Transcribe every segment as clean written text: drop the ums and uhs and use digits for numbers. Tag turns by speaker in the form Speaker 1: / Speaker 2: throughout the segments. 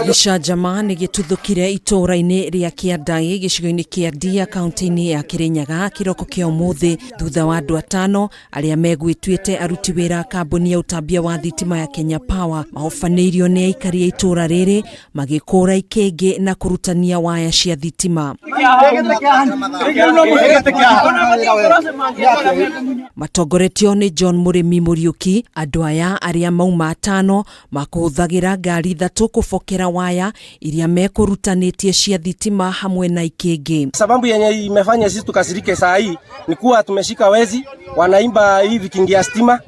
Speaker 1: Gĩcanjama nĩ gĩtuthũkire itũũra-inĩ rĩa Kĩandai gĩcigo-inĩ kĩa Ndia kaunti-inĩ ya Kĩrĩnyaga kĩroko kĩa ũmũthĩ thutha wa andũ atano arĩa megwĩtuĩte aruti wĩra a kambuni ya ũtambia wa thitima ya Kenya Power mahobanĩirio nĩ aikari a itũũra rĩrĩ magĩkũũra ikĩngĩ na kũrutania waya cia thitima. Matongoretio nĩ John Mũrĩmi Mũriũki, andũ aya arĩa mauma atano makũhũthagĩra ngari ithatũ kũbokera waya iria mekũrutanĩtie cia thitima hamwe na ikĩngĩ.
Speaker 2: Sababu yenye imefanya sisi tukasirike saa hii ni kuwa tumeshika wezi wanaimba hii vikingi ya stima.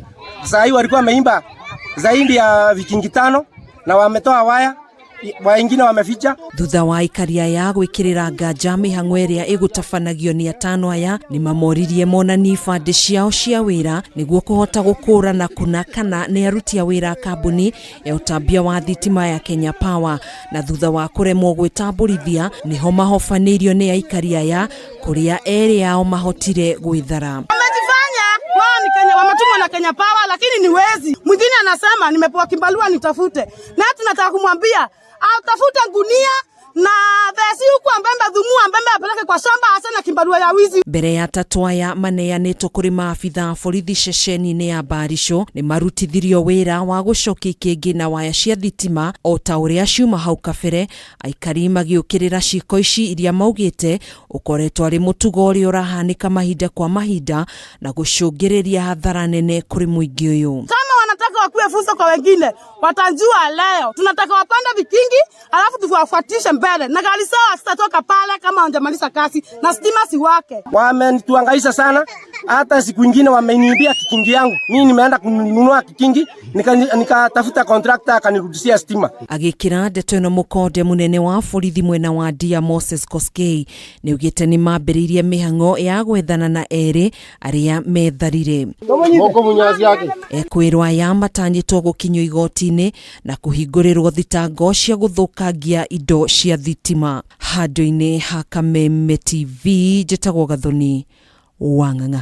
Speaker 2: Saa hii walikuwa wameimba zaidi ya vikingi tano na wametoa waya wengine wameficha.
Speaker 1: Thutha wa aikari aya gwĩkĩrĩra nganja mĩhang'o ĩrĩa ĩgũtabanagio nĩ atano aya nĩ mamoririe monanie ibandĩ ciao cia wĩra nĩguo kũhota gũkũrana kũna kana nĩ aruti a wĩra a kambuni ya ũtambia wa thitima ya Kenya Power, na thutha wa kũremwo gwĩtambũrithia nĩho mahobanĩirio nĩ aikari aya kũrĩa erĩ ao mahotire gwĩthara.
Speaker 3: Wamejifanya wao ni Kenya, wametumwa na Kenya Power, lakini ni wezi. Mwingine anasema nimepewa kibarua nitafute, na tunataka kumwambia atafute gunia na theci huku ambembe thumu ambembe apeleke kwa shamba hasa na kibarua ya wizi.
Speaker 1: Mbere ya atatũ aya maneanĩtwo kũrĩ maabitha a borithi ceceni-inĩ ya Mbarisho nĩ marutithirio wĩra wa gũcokia ikĩngĩ na waya cia thitima o ta ũrĩa ciuma hau kabere, aikari magĩũkĩrĩra ciĩko ici iria maugĩte ũkoretwo arĩ mũtugo ũrĩa ũrahanĩka mahinda kwa mahinda na gũcũngĩrĩria hathara nene kũrĩ mũingĩ ũyũ.
Speaker 3: Kama wanataka wakuwe funzo kwa wengine, watajua leo. Tunataka wapande vikingi, alafu tuwafuatishe mbele na gari sawa zitatoka pale kama hawajamaliza kazi na stima siwake.
Speaker 2: Wamenituangaisha sana, hata siku ingine wameniibia kikingi yangu. Mimi nimeenda kununua kikingi nikatafuta contractor akanirudishia stima.
Speaker 1: Agĩkĩra ndeto ĩno mũkonde mũnene wa borithi mwena wa Ndia Moses Koskei nĩaugĩte nĩ mambĩrĩirie mĩhang'o ya gwethana na erĩ arĩa metharire. Ekwĩrwo aya matanyĩtwo gũkinyio igoti-inĩ na kũhingũrĩrwo thitango cia gũthũkangia indo cia thitima. Handũ-inĩ ha Kameme TV njĩtagwo Gathoni Wang'ang'a.